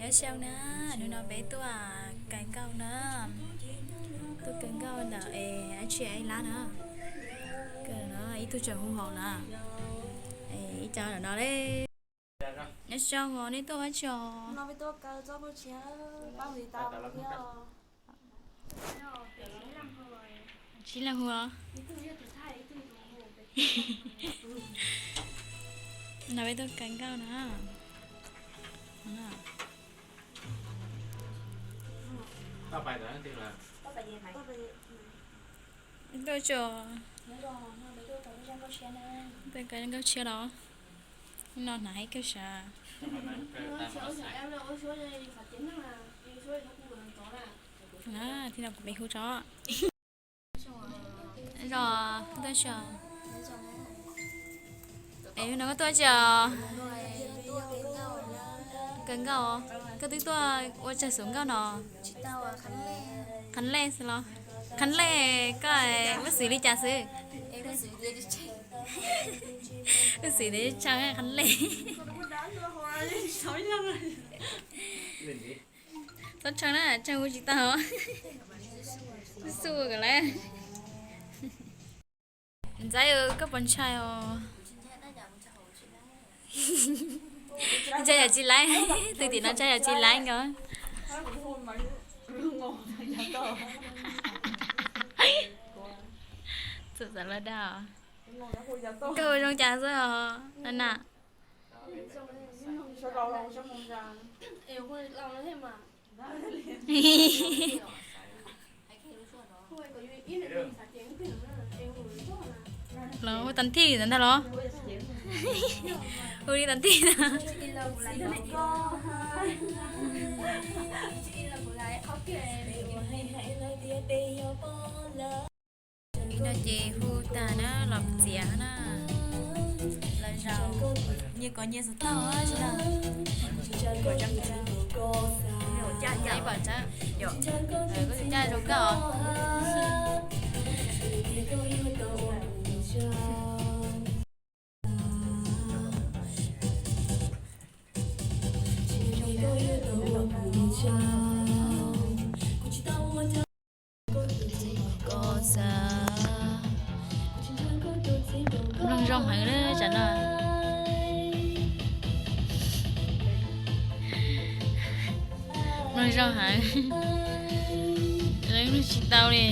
Nyob zoo na, hnub no peb tuaj kaw nkauj na, tuaj kaw nkauj ntawm es dab tsi ib lab na, kaw no ib tug tseem hu hauv na, ib co ntawm no le. Nyob zoo os, nej tuaj ua dab tsi os? Sib leeg hu os. No peb tuaj kaw nkauj na. Tuaj tso, tuaj kaw nkauj tshiab los. No hnav heev kawg sav. Thiab no kuv peb hu tso. Zoo, tuaj tso. Es no koj tuaj tsi os? Kaw nkauj, koj twb tuaj ua tsawg xub nkauj no? Qhab lej xwb los? Qhab lej koj muaj xws li cas xwb? Muaj xws li tshee qhab lej. Txhob tshee na, tshee ua tsis tau. Xub xub kom lawm. Ntxaib, koj puas ntshai os? Ntshai yam tsis laib, tus tim no ntshai yam tsis laib nkaus. Txawm txawm los dag os. Koj ua zoo cas xwb os na? Los hu tas thij ntag los? Hu li tas thij na. Li no ces hu tag na los txiav na. Los zaum nyias kom nyias xov tooj tsis tau. Ib pom tsawb, koj tus caj zoo nkauj os. Mloog zoo heev na tsam no. Mloog zoo heev. Mloog tsis tau li.